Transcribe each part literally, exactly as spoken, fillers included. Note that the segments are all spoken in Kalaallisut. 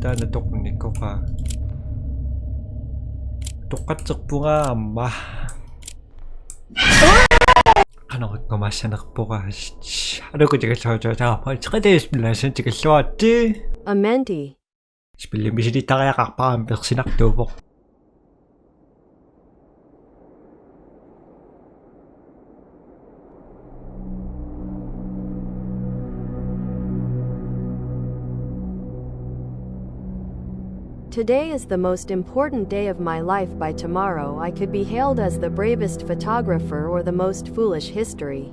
Taanna toqunnikkoqaa. Toqqatserpunga aamma. Qanoq ikkumassanerpoq aasiit. Aluku tigalluartuutaarpa. Tiqatiis pilaassan tigalluaritsi. Amenti. Spilli misilittariaqarpara aamma ersinartuuvoq. Today is the most important day of my life. By tomorrow, I could be hailed as the bravest photographer or the most foolish history.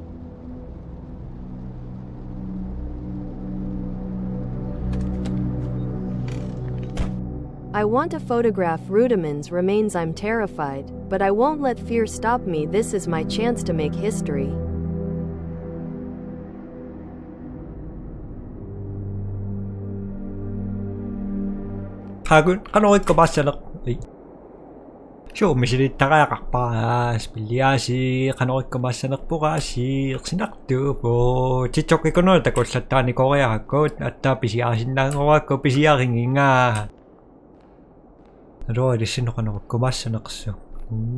I want to photograph Rudeman's remains. I'm terrified, but I won't let fear stop me. This is my chance to make history. Qaagun, qanoq ikkumassaneq. Ei. Suu, misilittariaqarpara, aa, spilli aasiit, qanoq ikkumassanerpoq aasiit, ersinartuuvoq. TikTok-ikkut una takullattaarnikuuarakku, aatsaat pisiarisinnaanngorakku, pisiarigiga. Naluara ilissinnut qanoq ikkumassanersoq.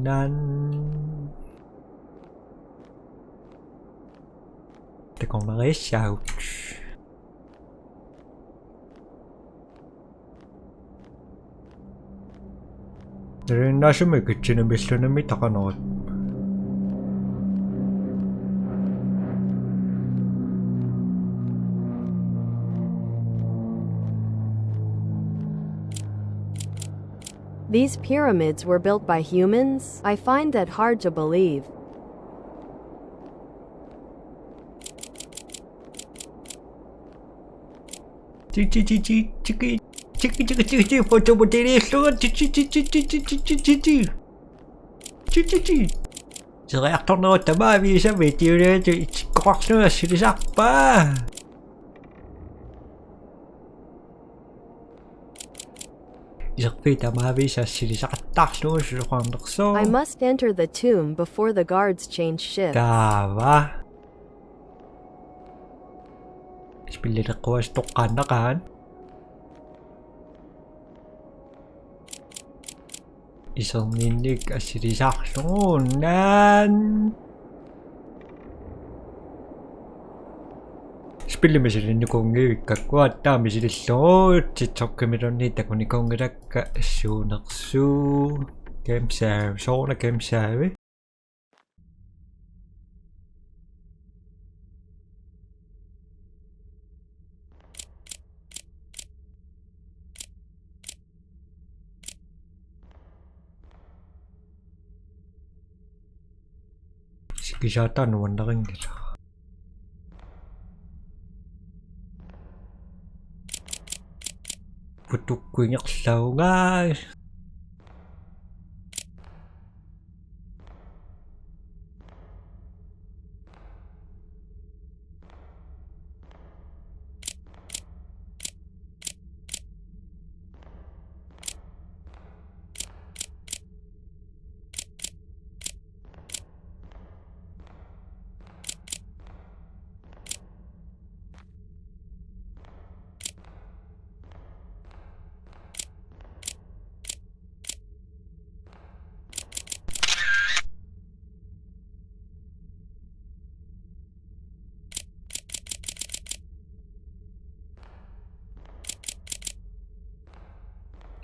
Naan. Takornariassaagut. Neriinnaasumik ikitsinamilluunniimmi taqanera. These pyramids were built by humans? I find that hard to believe. Chi, chi, chi, chi, chiki, chiki, chiki, chiki, chiki, photo mo tiri lo, chi, chi, chi. Chi, chi, chi. Seriartornerup tamaviisa videoliatu isikkoqarlunga assilisarpaa. Iserfiit tamaviisa assilisaqattaarlugu susoqarnersoq. I must enter the tomb before the guards change shifts. Taava. Spillileqquasoq toqqaannaqaaq. Iserninnik assilisarlugu naan. Spilli misilinnikuunngivikkakku aatsaat misilillugu TikTok-imiluunniit takunikuunngilakka suunersuu. Game save, soorlu game save. Sikisaata nuannarinngilaq. Putukkuingerlaunga.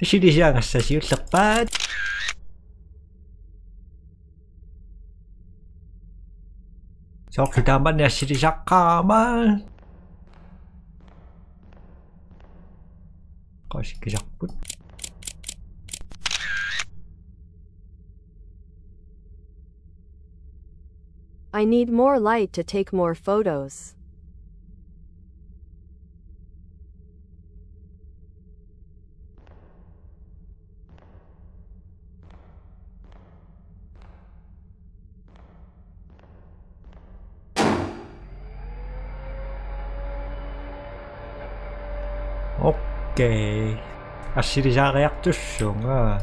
Assilisaagassi siullerpaat. Soorlu taamani assilisaqqaarama. Qassikisarput. I need more light to take more photos. Okay. Assilisaariartussunga.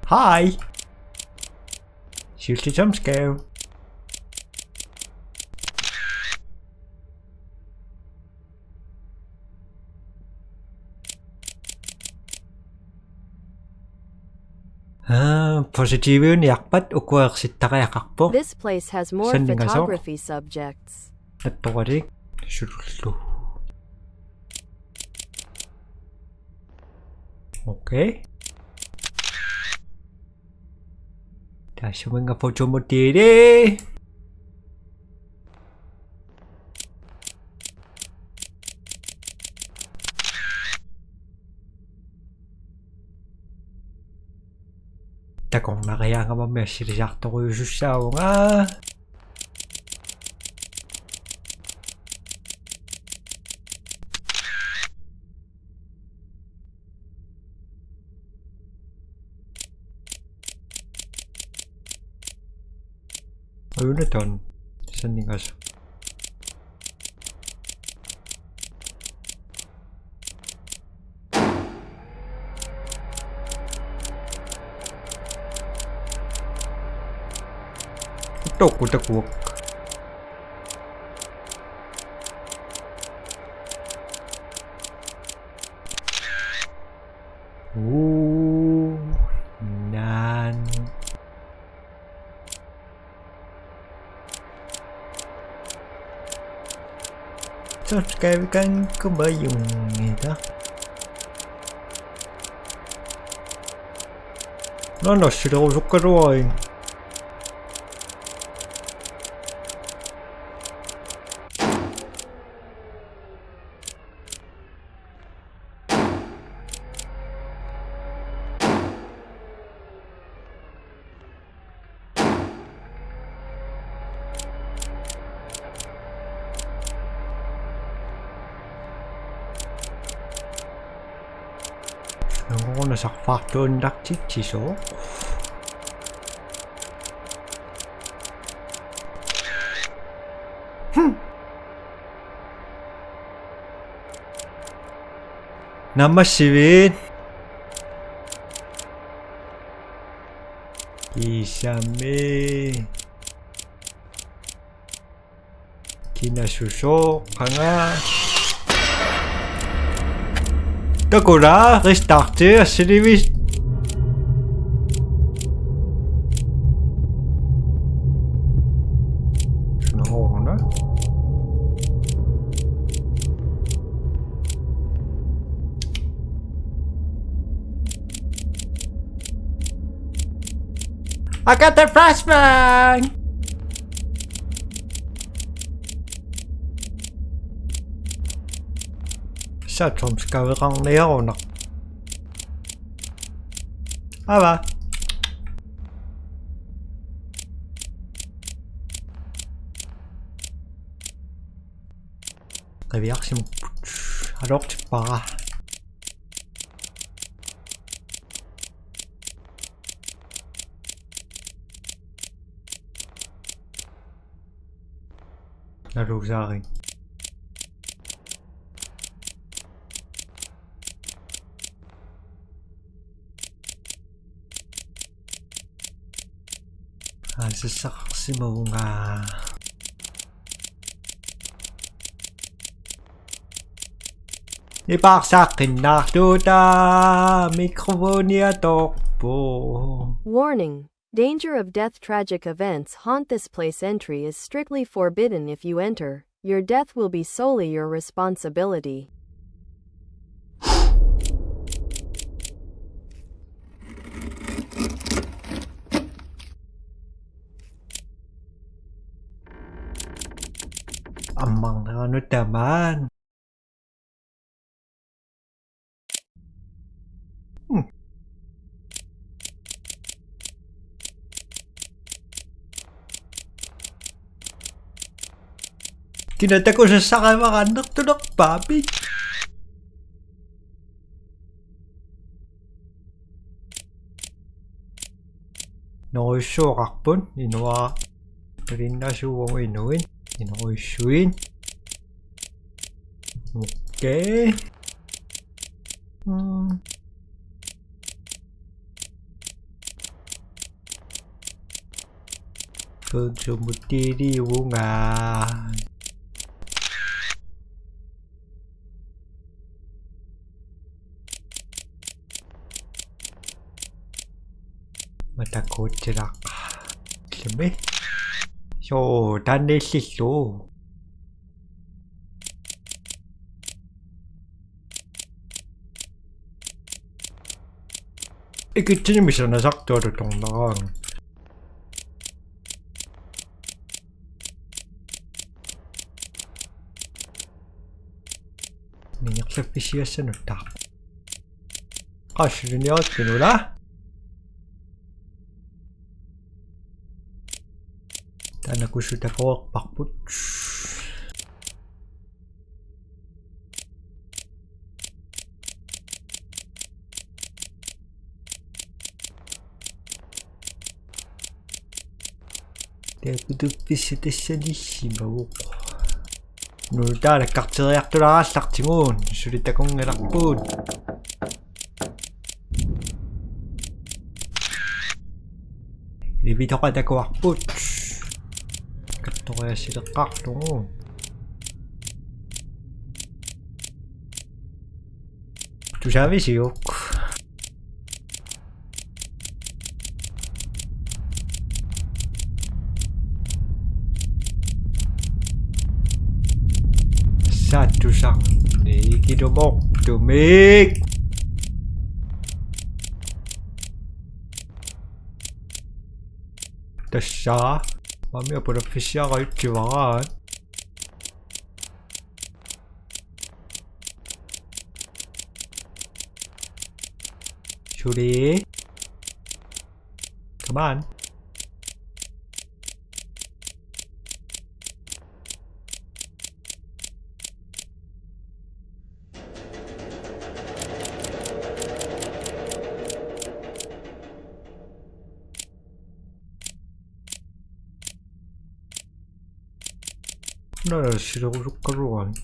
Hi. Siullermik jumpscare. Aa, positiviuniarpat ukuersittariaqarpoq. This place has more Sanningasoq. Photography subjects. Nattoralik. Sullu. Okay. Taassuminnga fotomut tiili. Takornariaangamammi assilisartorujusussaavunga. Ujunaton Sanningasoq. Tokko takuak. Uu, naan. Subscribe kan kubayungita. No, no, sila ko sukkaruain. Nangoruna sarfaartuinnartitsisoq. Hmm. Naammassivit. Kiisami. Kina susoq qanga. Takula, restarti, assilivis. Nå, nå. I got the flashbang! Satsum skaveqarniarunaq. Ava. Qiviarsimapput. Aloortippara. Naluusaarin. Aa, sassaqarsimavunga. Nipaarsaaqqinnarluta mikrofoni atorpoq. Warning. Danger of death. Tragic events haunt this place. Entry is strictly forbidden. If you enter, your death will be solely your responsibility. Ammarnerani tamaan. Hmm. Kina takusassaqarivara annertunerpaamik. Norujussuuqarput, inuara. Ilinnasuuvugut inuit. Inorujussuit. Okay. Hmm. Fotomut tiiliivunga. Matakuutsilaq. Limi. Soo, taanna illillu. Ikitsinimik sanasartualutorneraanga. Ningerlaffissiassanut taarpoq. Qassiliniaritsinula. Taanna kussut takoreerparput. Taakkutuffissaq tassaniissimavoq. Nutaartarteriartulaarallartigu, suli takunngilarput. Ilivitoqatakuarput. Kattoriassileqqaarlugu. Tusaavisiuk? Saattusarni ikilumoortumik. Tassa. Mammia pulaffissiarajutsivaraat. Suli. Come on. Nala silerusukkaluarani.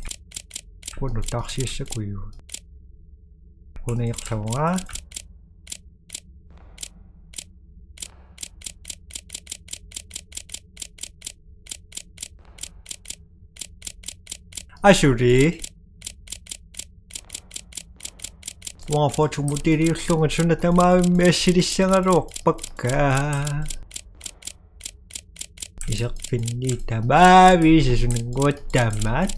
Kuannu taarsiassakujua. Kunajarlunga. Asuli. Uanga fotomodeliullunga suna tamarmi assilissagaluarpakka. Iserfimmi tamaviisa sunannguattaammat.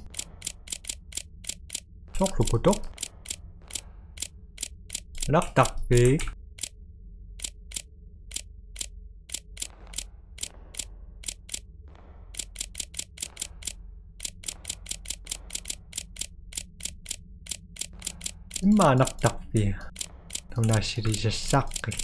Soorlu putoq. Anartarfik. Immaqa anartarfia. Tamanna assilisassaaqqik.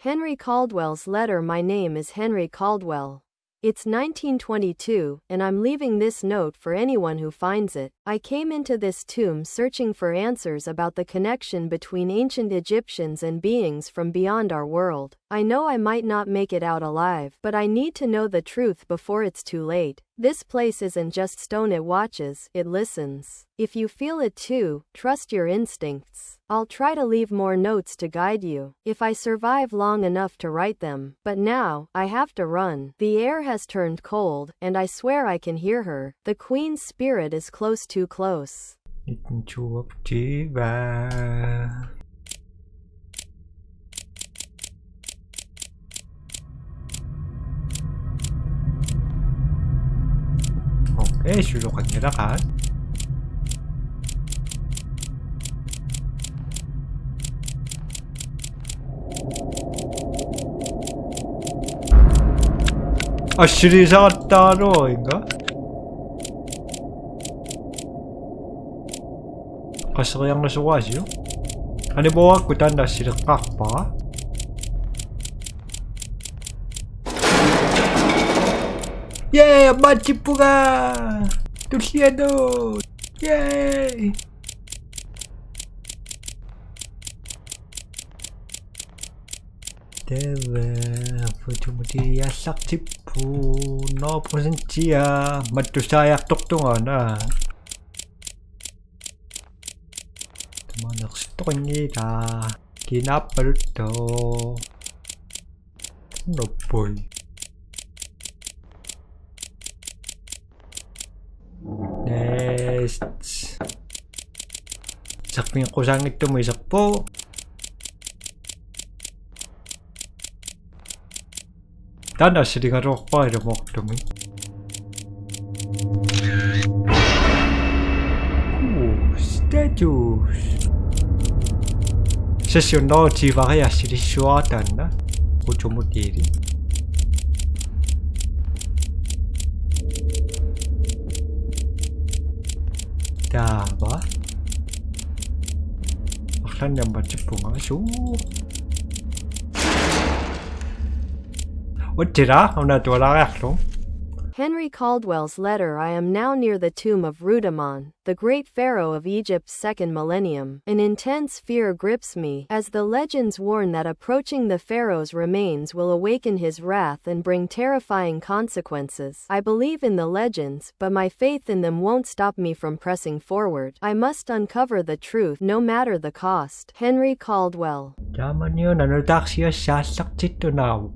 Henry Caldwell's letter. My name is Henry Caldwell. It's nineteen twenty-two, and I'm leaving this note for anyone who finds it. I came into this tomb searching for answers about the connection between ancient Egyptians and beings from beyond our world. I know I might not make it out alive, but I need to know the truth before it's too late. This place isn't just stone, it watches, it listens. If you feel it too, trust your instincts. I'll try to leave more notes to guide you, if I survive long enough to write them. But now, I have to run. The air has turned cold, and I swear I can hear her. The Queen's spirit is close, too close. Nittentusiva. Okay, suluqanngilaqaat. Assilisaqqaarluarpunga. Qaseriarnasugaasiu. Aniporakku taanna assileqqaarpara. Yay, ammaatippunga! Tullianut! Yay! Taava fotomodeliallartipput hundrede procentia mattussaajartortunga una. Tamanersittoqanngilaq. Kinaappaluttoq. Noppoi. Test. Iserfigeqqusaanngitsumik iserpoq. Taanna assiligaluarpara ilumoortumik. Ooh, status. Session noo tiivari assilissuara taanna. Utumut tiili. Taava. Arlaannik ammaatippunga suu. Utsila, una tualaariarlu. Henry Caldwell's letter. I am now near the tomb of Rudimon, the great pharaoh of Egypt's second millennium. An intense fear grips me, as the legends warn that approaching the pharaoh's remains will awaken his wrath and bring terrifying consequences. I believe in the legends, but my faith in them won't stop me from pressing forward. I must uncover the truth, no matter the cost. Henry Caldwell. Taamaniuna nutaarsiassaallartittunaavoq.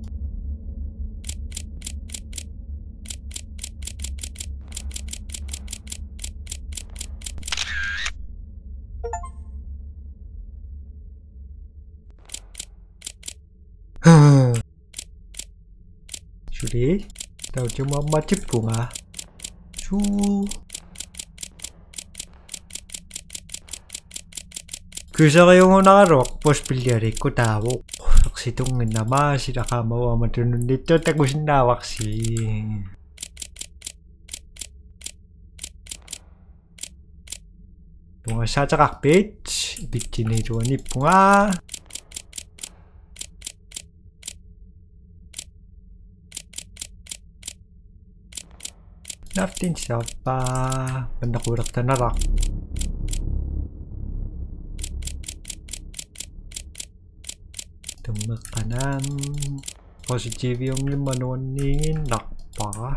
Suli. Taava utumut ammaatippunga. Suu. Kyseriugunaraluarpoq spillialikkut taava. Ersitunnginnama silaqaamavut aamma tununnittut takusinnaavarsi. Tungassaateqarpit, pitsiniluaniippunga. Naftin sappa, mannaqulertanara. Tummeqqanam. Positiviunngimmat nuanniiginnarpara.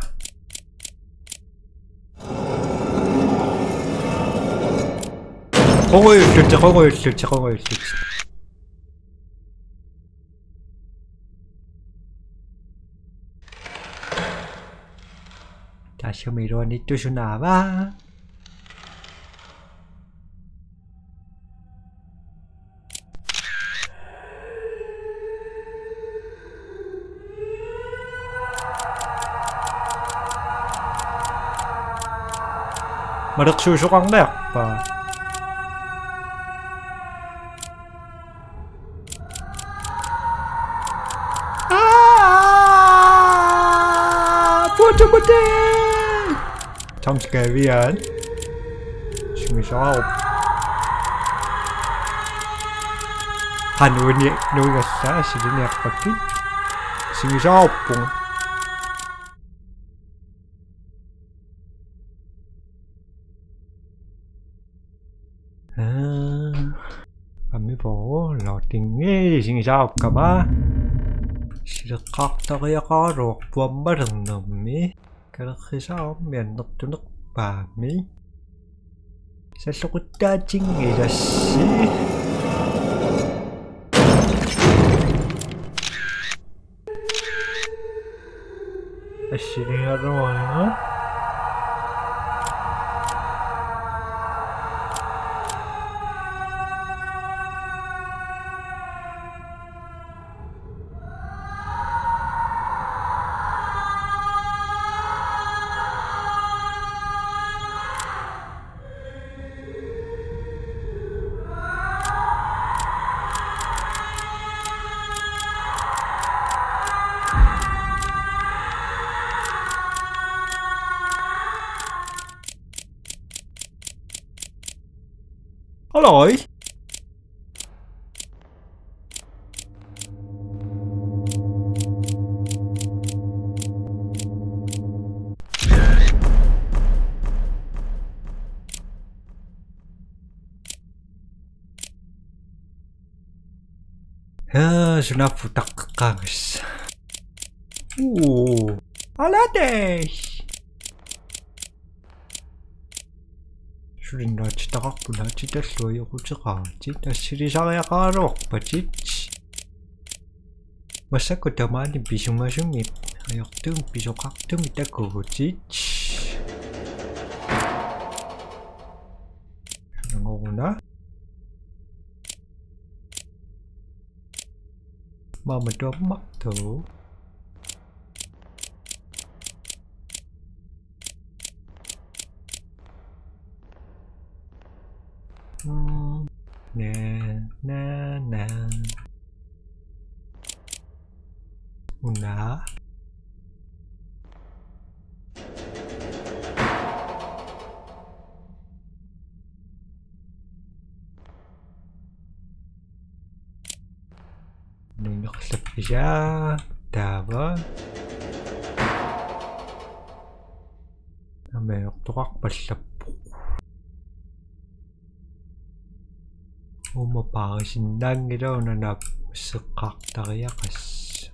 Qungujullutik, qungujullutik, qungujullutik. Taassuma iluaniittoq sunaava? Maleqsuusoqarniarpa? Aa! Putu putu! Tom Skavian. Singisaaruppunga. Qanoq nuigallaa siliniarpakkit. Singisaaruppunga. Aa. Qammipoq loadingi singisaarukkama. Sileqqaartariaqaraluarpoq ammalernermi. Kalerrisaarmi annertunerpaami. Salloqittaatinngilassi. Assiligaluarama. Alright. Haa, sunaaffa taqqeqqaagassaq. Uu. Alatesh. Suli naatsitaqarput, naatsitallu ajoquteqaatit, assilisariaqaraluarpatit. Massakkut tamaani pisungasumik ajortumik pisoqartumik takugutit. Nå? Maama tuammartu. Mm, na, na, na. Una. Nunaqallappisaa taava. Ameertoqarpallappoq. Uuma paarisinnaanngilaq una naappaseqqaartariaqassooq.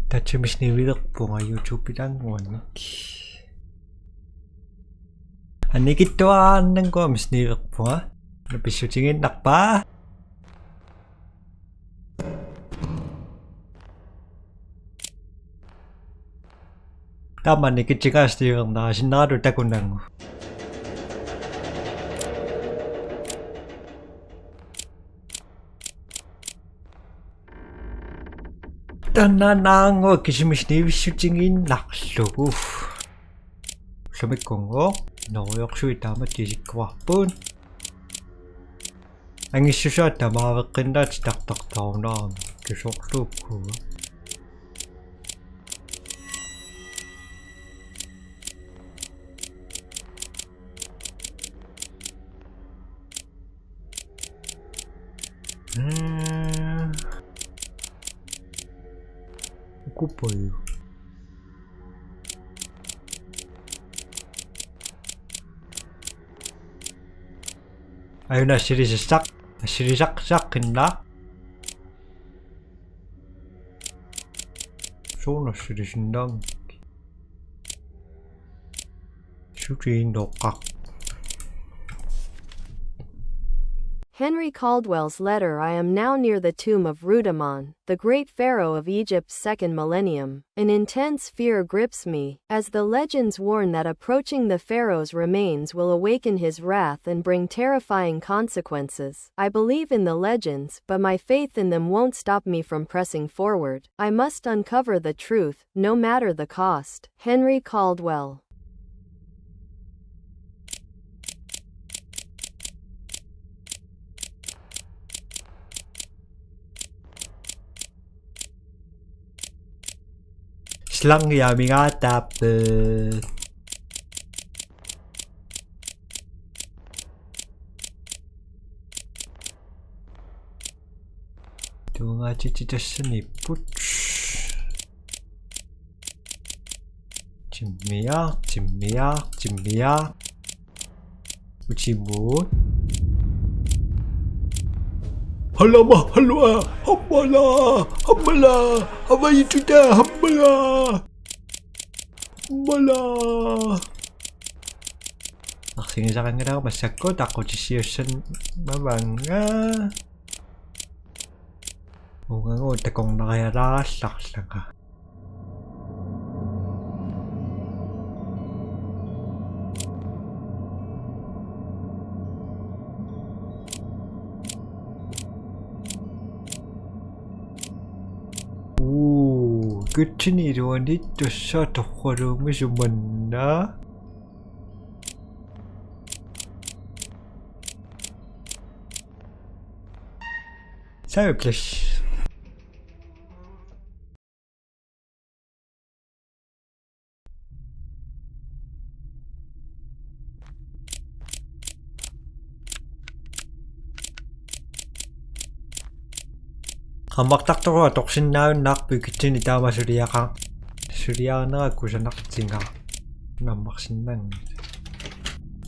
Tatsimi misniivilerpunga YouTube-ilaannguanik. Annikitsuaannanngua misniiverpunga. Una pissutigiinnarpa? Taama annikitsugaa misniivernera sinneralu takunnangu. Taannaannguaq kisimi misniivissutigiinnarlugu. Ullumikkut neriorsuit taamatut isikkuarput. Angissusaat tamaaveqqinnaat titartartarunarami tusorluukkuga. Ee. Ukupoju. Ajuna assilisaq, assilisaq saqqinna. Suuna assilisinnaanngikki. Sutiinnoqqaq. Henry Caldwell's letter. I am now near the tomb of Rudimon, the great pharaoh of Egypt's second millennium. An intense fear grips me. As the legends warn that approaching the pharaoh's remains will awaken his wrath and bring terrifying consequences, I believe in the legends, but my faith in them won't stop me from pressing forward. I must uncover the truth, no matter the cost. Henry Caldwell. Slangiamigaataapput. Tuungaatitit tassaniipput. Timmiaq, timmiaq, timmiaq. Utimut. Halama, halua, hammala, hammala, avaituta, hammala. Hammala. Arsigisaqanngilanga massakkut taqqutissiussannga. Uunga takornarialaallarlanga. Uu, kutsinit uanit tussaatorluummi sumanna. Save place. Qaammartartoq atorsinnaajunnaarpoq, kutsinit taama suliaqa-, suliarinera kusanartiga. Nammarsinnaanngilaq.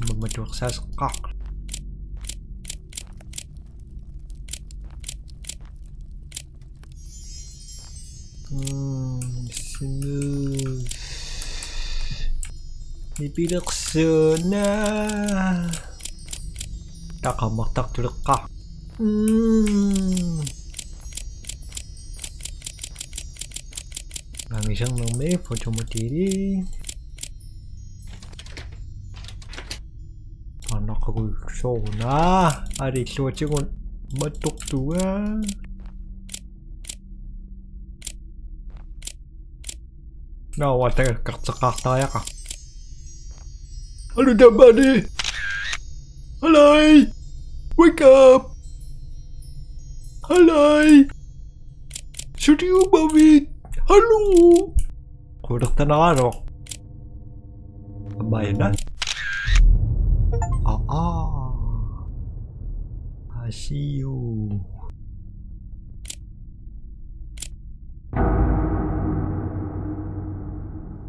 Mammatuersaaseqqaaq. Mm, smooth. Nipilersuuna. Taava qaammartartuleqqaaq. Mm. Angisernermi fotomodeli. Anaqagusooruna. Alilluatigut mattortua. Naa, uanga taakkarteqqaartariaqarpoq. Hallo, taamaani. Hallo. Wake up. Hallo. Studio Bobby. Hallo. Qulertanaraluaq. Aamma una. Aa, aa. I see you.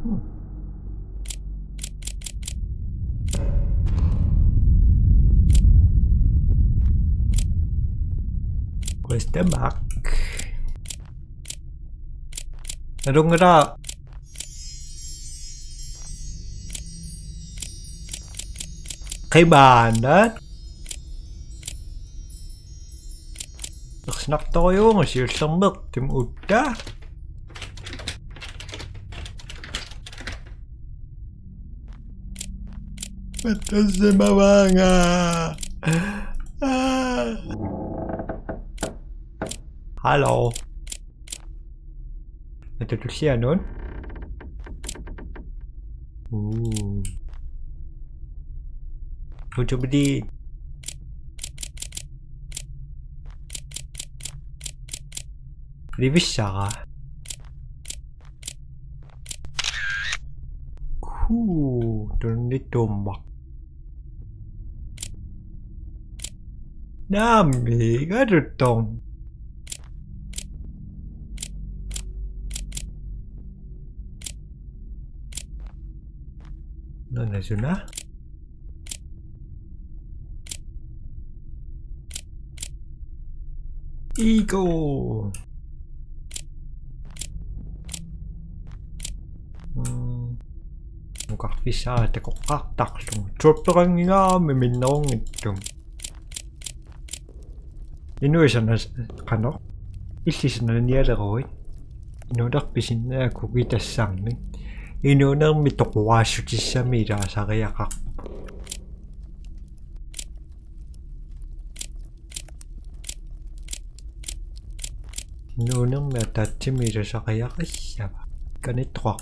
Hmm. Question mark. Nalunngilara. Qimaannaq. Ersinartorujuuvugut siullermeertumik uagut. Mattassimavaanga. Aa. Hallo. Ata tullianut. Uu. Kutubidi. Livissara. Kuu, tunnitummaq. Naamik, igaluttorn. Nana suna? Ego. Mm. Mukarfissaa takoqqaartarlugu. Tuppeqanngingami minnerunngitsumik. Inuit sana qanoq? Illit sananialeruit. Inuunerpit sinnaakugit tassami. Inuunermi toquaassutissamik ilaasariaqarpoq. Inuunermi ataatsimik ilasariaqassava. Kanittoqaq.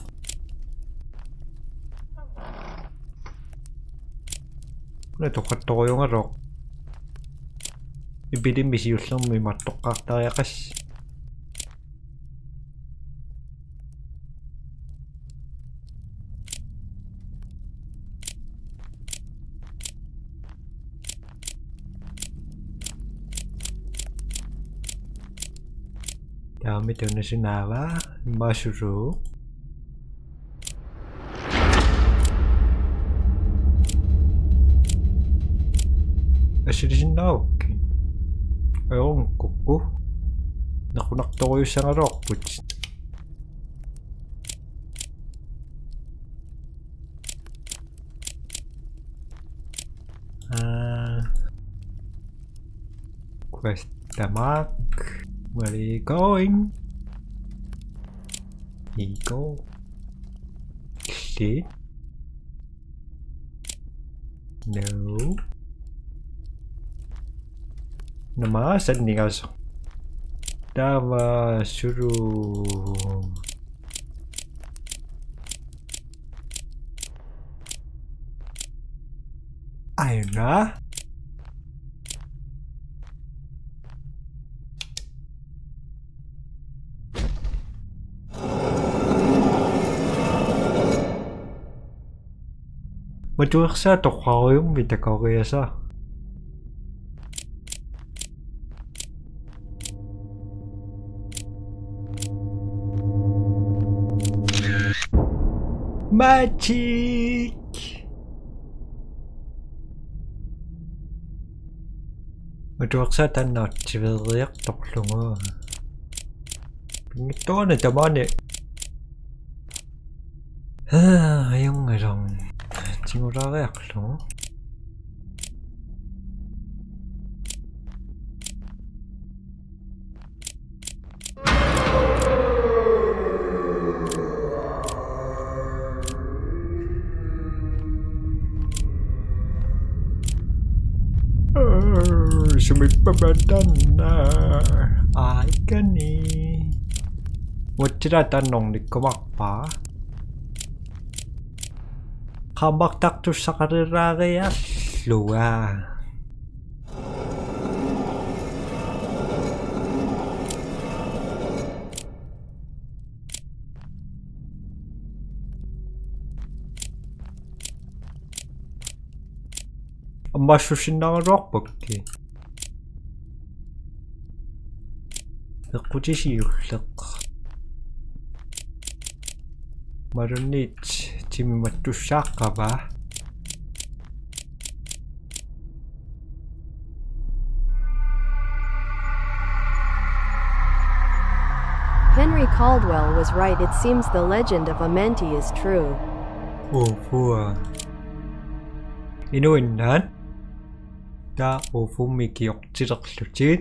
Una toqattorujugaluaq. Ipilimi siullermi mattoqqaartariaqassi. Taamami tunisinnaavat masulu. Assilisinnaavakka. Ajorunnakkukku. Naqunartorujussuugaluarput. Uh, question mark. Where are you going? Ego. Shit. No. Naamik sanningasoq. Taava sulu. Aajuna. Matuersaa toqqarujummi takoriasaa. Magic! Matuersaa taanna aktiveriartorlugu. Pinngitsoorani tamaani. Haa, ajunngilaq. Tigulaariarlugu. Sumippama taanna. Aa, ikkani. Uatsila taanna ornikkumaarpara. Qaammartartussaqaleraariarlunga. Ammaassussinnaraluarpakkit. Eqqutisiulleq. Imaluunniit timimattussaaqqama. Henry Caldwell was right. It seems the legend of Amanti is true. Uufua. Inuinnaat. Taava uufummi ikioqatigilerlutit.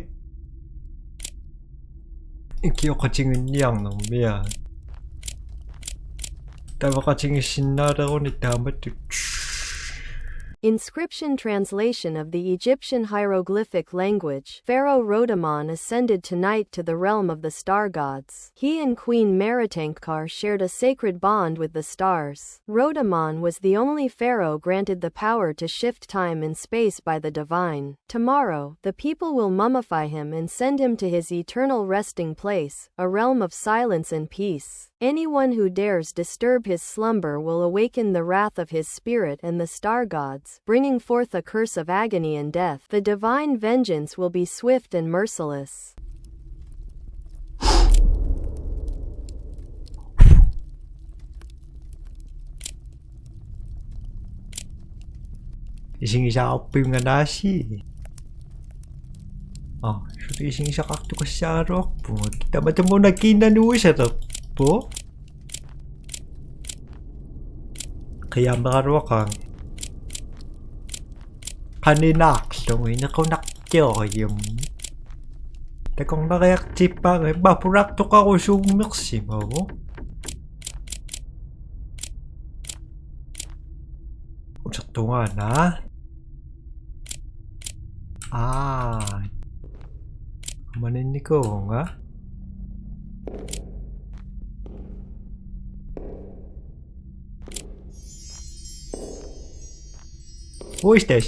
Ikioqatigiinniarnermia. Taveqatigiissinnaaleruni taamatut. Inscription translation of the Egyptian hieroglyphic language. Pharaoh Rodomon ascended tonight to the realm of the star gods. He and Queen Meretenkhtar shared a sacred bond with the stars. Rodomon was the only pharaoh granted the power to shift time and space by the divine. Tomorrow, the people will mummify him and send him to his eternal resting place, a realm of silence and peace. Anyone who dares disturb his slumber will awaken the wrath of his spirit and the star gods, bringing forth a curse of agony and death. The divine vengeance will be swift and merciless. Isigisaqarpiuk nganaasi. Aa, suli isigisaqartukassaagaluarpugut. Tamatumuuna kiinnanuisalerpoq. Qiameraluaqaanga. Qaninaarlugu inequnartiorium. Takornariartippaanga imma pulaartoqarusuummersimagu. Utertungaana. Aa. Amaninnikuuvunga. Who is this?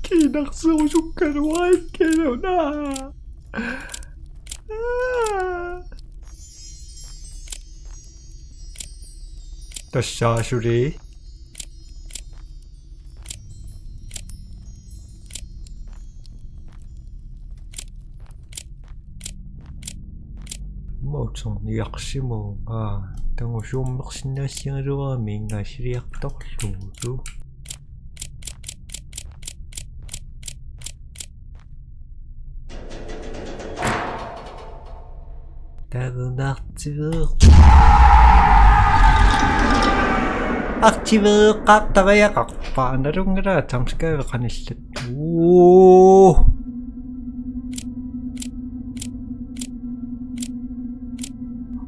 Kiinarserusukkaluarikkaluna. Tassa suli. Mautsong niaqsimavunga. Tagusuummersinnaassigaluarami ingaasiliartorlugu. Tagunaartiveer. Artiveeqqaartariaqarpa, nalunngilara tamskaaveqanillat. Uu.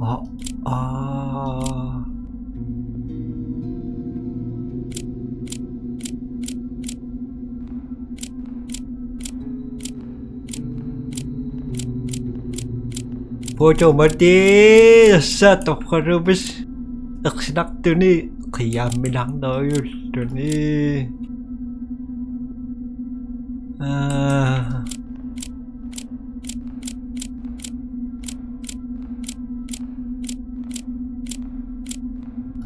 Aa, aa. Foto mati satorqalupis eqsinartuni qiamminarnerujulluni. Aa.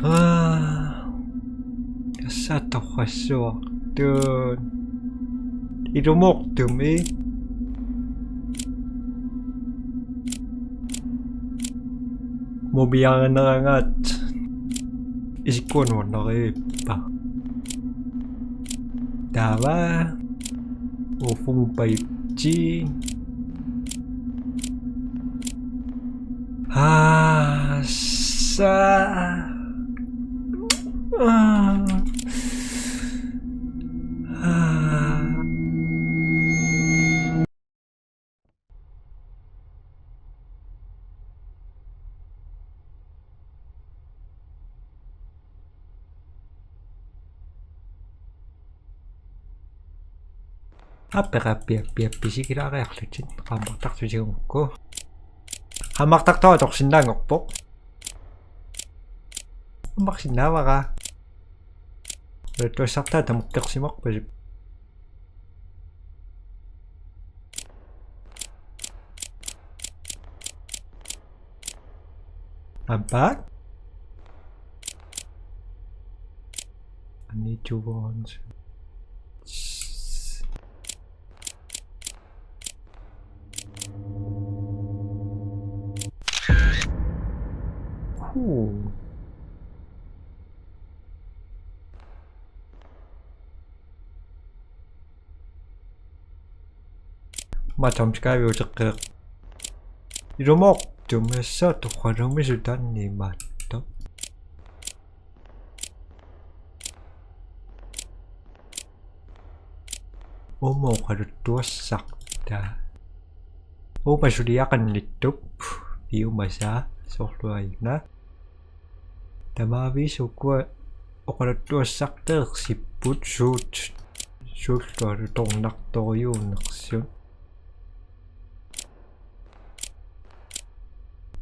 Aa. Tassa torrassuartut. Ilumoortumik. Mumiarineragaat. Isikkua nuannarippa. Taava. Ufumpaitsi. Aa, sa. Aa. Aa. Appi, appi, appi, appi, sikilaariarlutit. Qaammartartutigumukku. Qaammartartoq atorsinnaanngorpoq. Ammarsinnaavara. Oqaluttuassartaa tamakkersimarpasippoq. I'm back. I need to warn. Ooh. Matamskaviuteqqeq. Ilumoortumik assaat oqalumisut tannimaattoq. Uuma oqaluttuassartaa. Uuma suliaqannittup piumasaa soorlu aajuna. Tamaviisa ukua oqaluttuassarteersipput suut, suullu alutornartorujuunersut.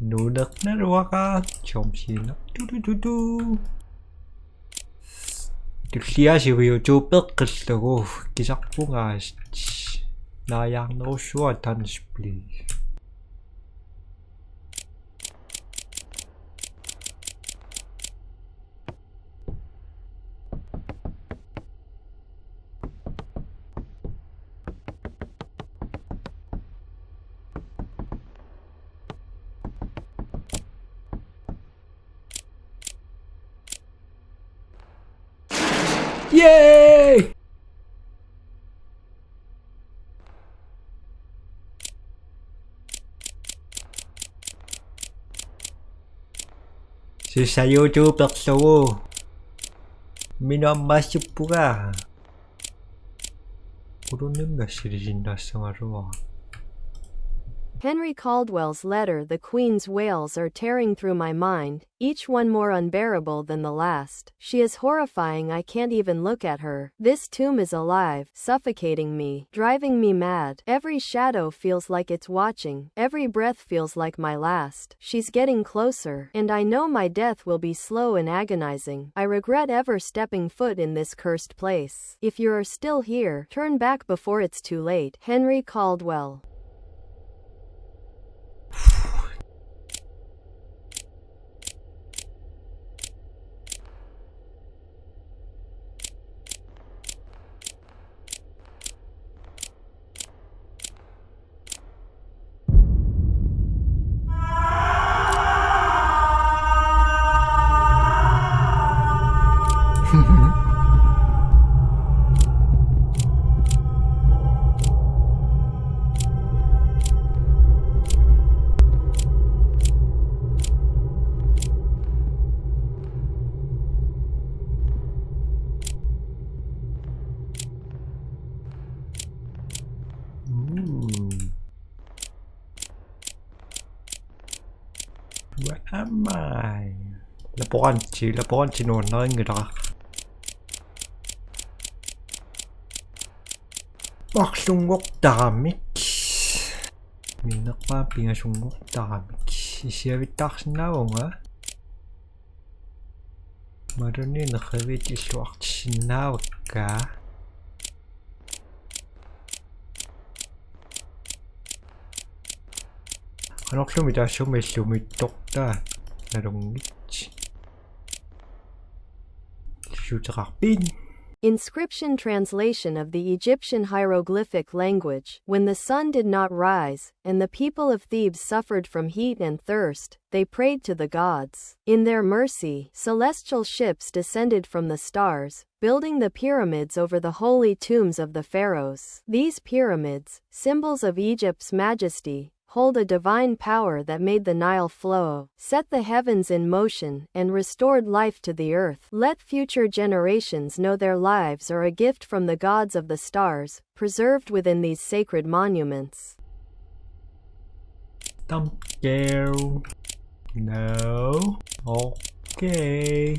Nuunernaluaqaaq chomsiina. Tu, tu, tu, tu. Tullia siviutuupeqqillugu kisarpungaasat. Naajaarnerussuaq, dans, please. Yay! Sissayuutuuperlugu. Minut ammassuppunga. Qulunnermi assilisinnaassangaluara. Henry Caldwell's letter, The Queen's wails are tearing through my mind, each one more unbearable than the last. She is horrifying, I can't even look at her. This tomb is alive, suffocating me, driving me mad. Every shadow feels like it's watching, every breath feels like my last. She's getting closer, and I know my death will be slow and agonizing. I regret ever stepping foot in this cursed place. If you are still here, turn back before it's too late. Henry Caldwell. Ooh. Where am I? Laboranti, laboranti nuannarinngilara. Marlunngortaramik. Minnerpaamik pingasunngortaramik. Issiavittaarsinnaavunga. Marlunnik nerriviit illuartissinnaavakka. Qanorlumi taassuma illumiittortaa nalunngit. Illuuteqarpit. Inscription translation of the Egyptian hieroglyphic language. When the sun did not rise, and the people of Thebes suffered from heat and thirst, they prayed to the gods. In their mercy, celestial ships descended from the stars, building the pyramids over the holy tombs of the pharaohs. These pyramids, symbols of Egypt's majesty, hold a divine power that made the Nile flow, set the heavens in motion, and restored life to the earth. Let future generations know their lives are a gift from the gods of the stars, preserved within these sacred monuments. Thumbnail. No. Okay.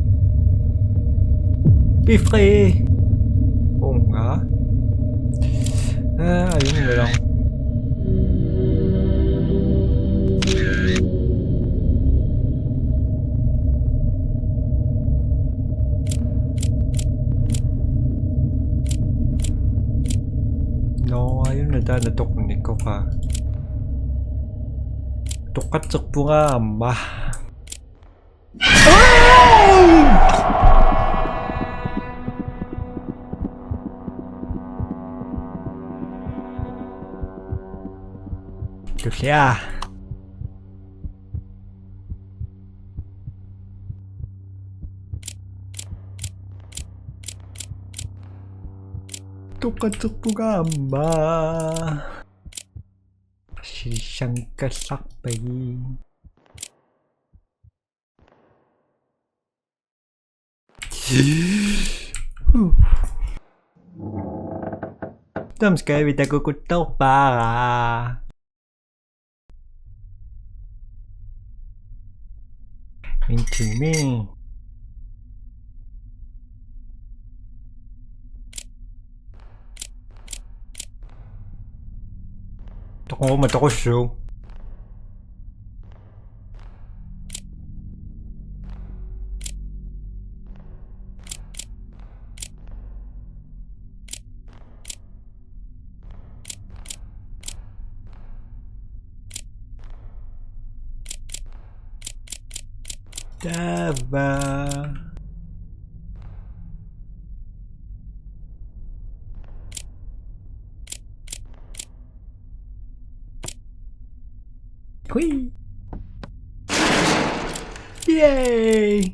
Befri! Uunga. Aa, ajunngilaq. Nå, ajunngilaq taanna toqunnikkoqaa. Toqqatserpunga aamma. Tullia. Toqqatserpunga aamma. Silissanngikkallarpagi. Taama skabit takukuttorpara. En time. Toqoruma toqussuuvoq. Taava. Hui. Yay!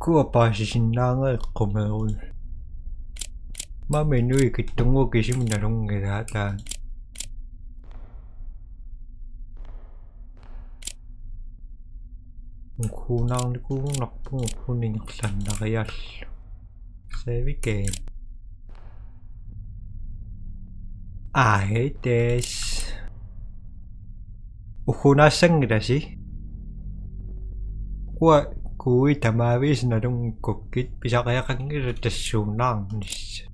Ukua paasisinnaannga eqqumeerui. Mami nuikittunnguup kisimi nalunngilaat taanna. Ugguunaarnikuugunarpugut ugguuna ingerlannariallu. Save game. Aa, hej Des. Ugguunaassanngilasi. Ukua kuuit tamaavisa nalunngikkukku pisariaqanngilaq tassuunaarnissaq.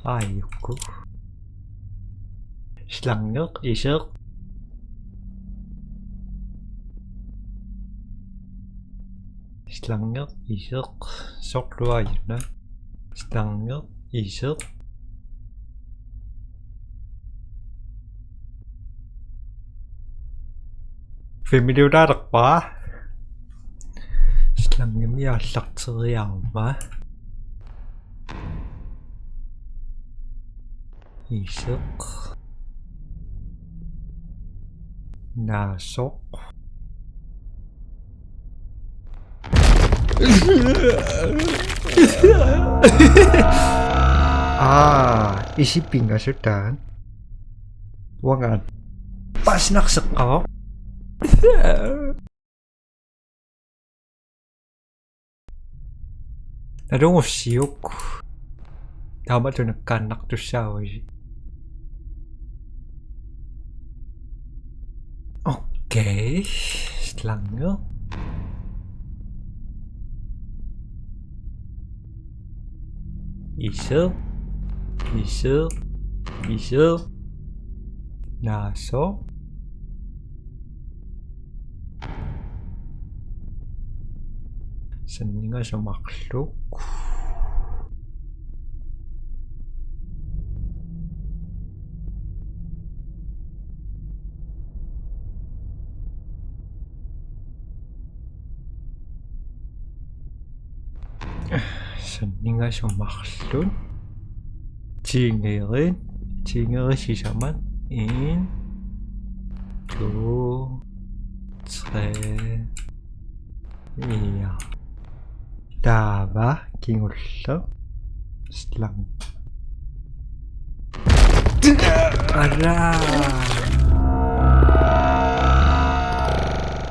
Aajuku. Slange, iseq. Slange, iseq. Soorlu aajuna. Slange, iseq. Filmiliutaalerpara. Slangemi aallarteriaruma. Iseq. Naasoq. Aa, isip pingasut taanna. Uangaana. Paasinarseqqavoq. Nalugussiuk. Taamatut nakkaannartussaavusi. Okay, slange. Iseq, iseq, iseq. Naasoq. Sanningasut marluk. Sanningasut marluk. Tiingerit, tiingerit sisamat. En, to, tre, fire. Taava kingulleq. Slange. Ara.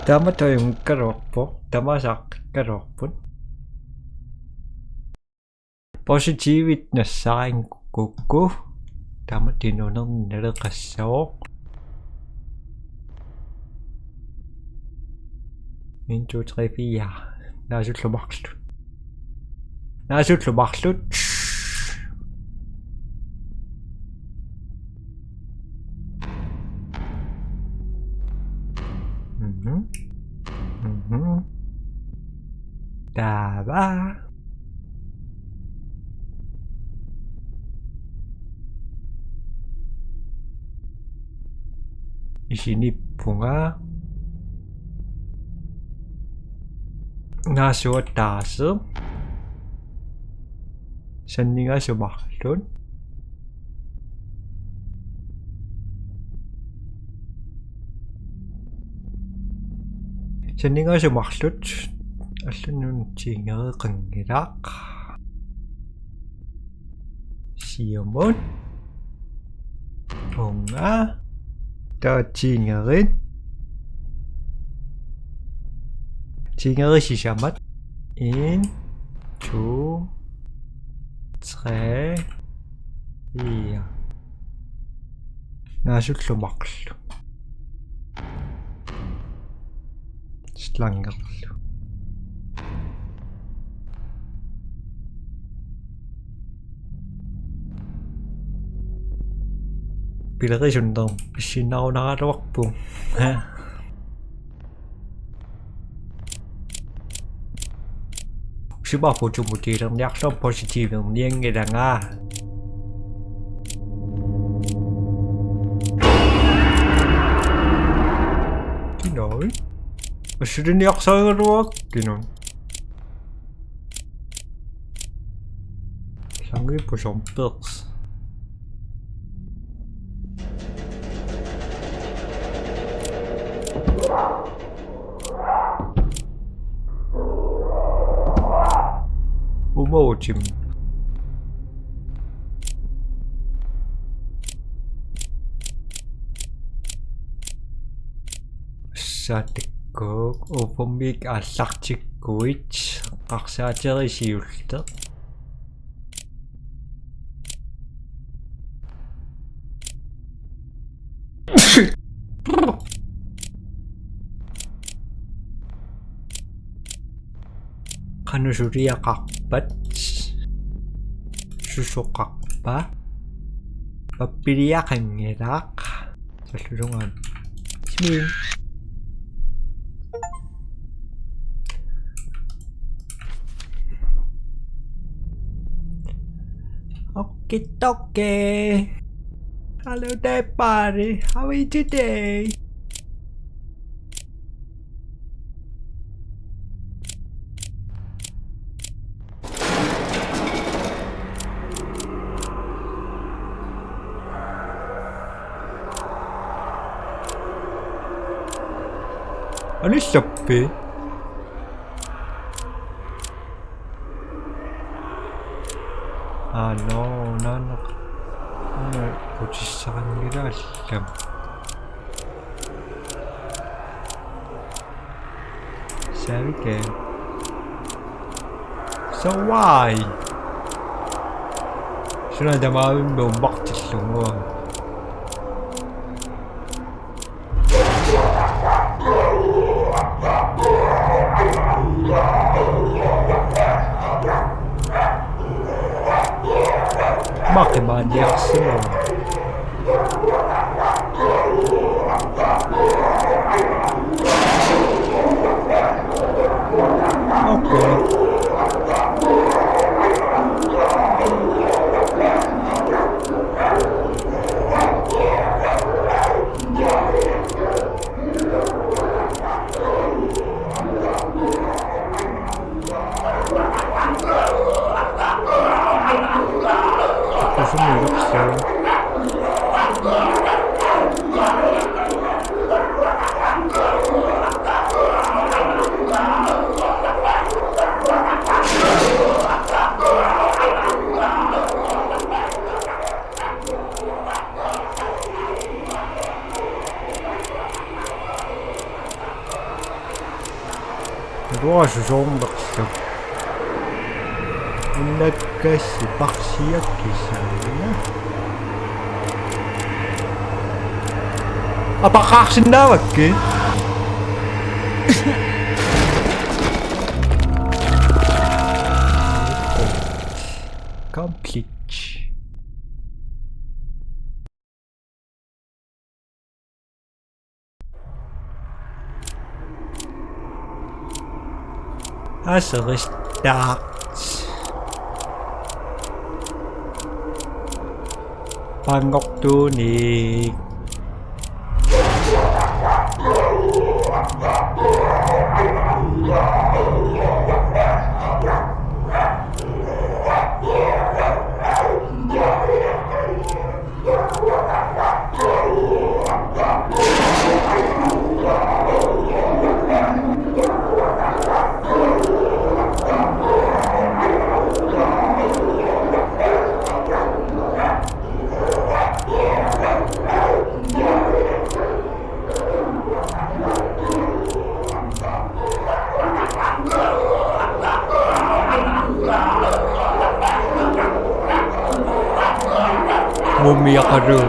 Taama taajunngikkaluarpoq, tamaasa aaqqikkaluarput. Positivit nassaarinngikkukku. Taama tinunerni naleqassooq. En, to, tre, fire. Naasullu marluk. Naasullu marluk. Mhm. Mhm. Taava. Isinippunga. Naasuat taaseq. Sanningasut marluk. Sanningasut marluk. Allanut tiingerit qanngilaq. Siumut. Uunga. Taava tiingerit. Tiingerit sisamat. En, to, tre, fire. Naasullu marluk. Slangerlu. Pilerisunnermik pissinnarunaaraluarpugut. Sipaarput tumutiilerniarlugu positiivernianngilanga. Kinoi? Assuliniarsarigaluaq kinun. Sangi pusompeq. Umoojim. Satikkoq ufommik aallartikkuit qarsaaterisiulleq. Qanoq suliaqarpat? Susoqarpa? Pappiliaqanngilaq. Sallusungaan. Smil. Okie dokie. Hello there, buddy. How are you today? Anissappi? Ah, no, no, no. Ana, kutissaranngilaallam. Savike. So why? Suna tamaavimmi ummartillugu. Maqimaniarsimu. Okay. Atuarsusoornerlu. Unnakkassi parsiakkisaana. Apaqaarsinnaavakkit. Complete. Aseristaq. Panngortuunik. Mumiaqalu.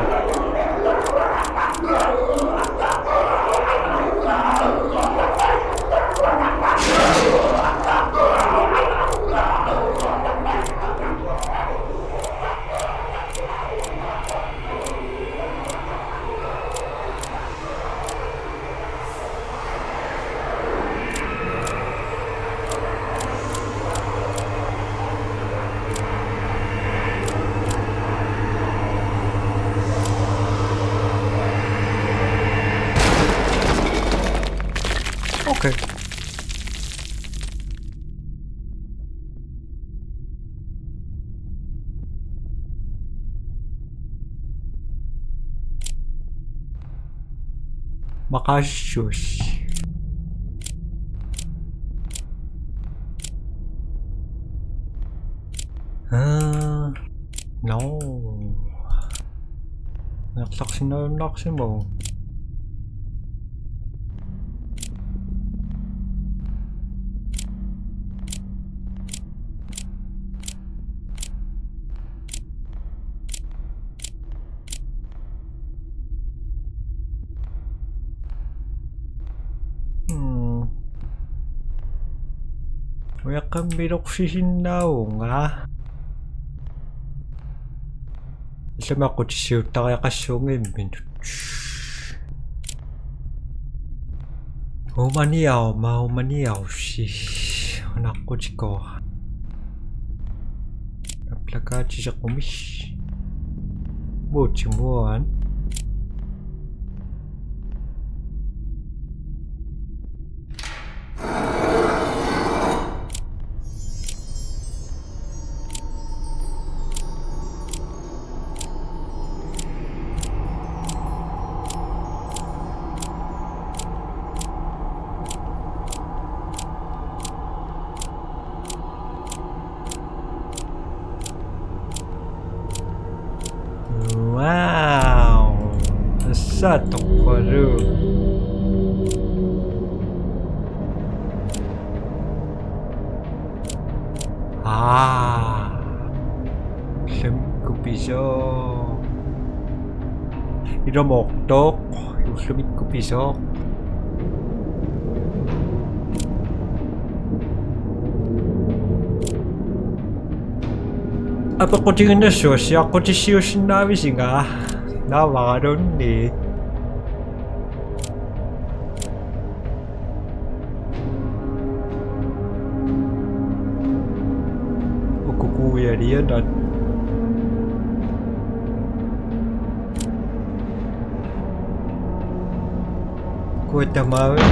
Okay. Maqaassuussi. Ah, no. Nerlarsinnaajunnaarsimavoq. Hmm. Ujaqqammiloqsisinnaavunga. Ilami aqqutissiuuttariaqassuunngimminut. Uumaniaruma, uumaniarussi. Unaqqutikoq. Plakaatisequmis. Muutimuan. Wow. Assatoqqalu. Aa. Ullumikkut pisoq. Ilumoortoq. Ullumikkut pisoq. Apeqqutiginnassuassi aqqutissiuussinnaavisinga. Naavaralunni. Ukukuialianat. Kuatamaavi.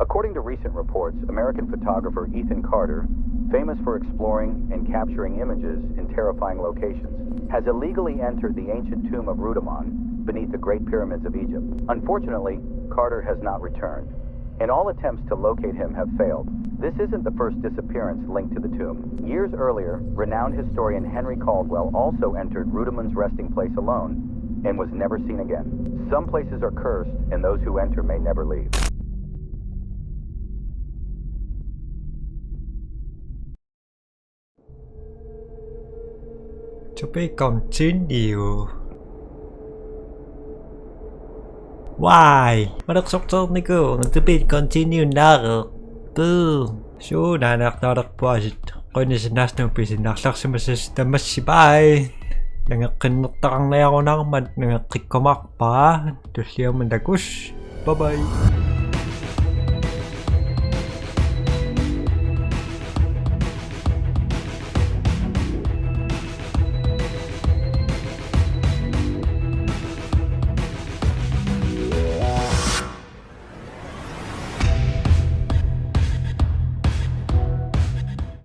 According to recent reports, American photographer Ethan Carter, famous for exploring and capturing images in terrifying locations, has illegally entered the ancient tomb of Rudaman beneath the Great Pyramids of Egypt. Unfortunately, Carter has not returned, and all attempts to locate him have failed. This isn't the first disappearance linked to the tomb. Years earlier, renowned historian Henry Caldwell also entered Rudaman's resting place alone and was never seen again. Some places are cursed, and those who enter may never leave. To be continue. Why? Malersorteernikuuvunga to be continue naareq. Puu. Suu, naanaartaalerpuasit. Qujanaq sinnaasunut pisinnarlarsimassasi tamassi, bye. Nangeqqinnertaqarniarunarmat nangeqqikkumaarpara. Tulliuttut takuss. Bye bye.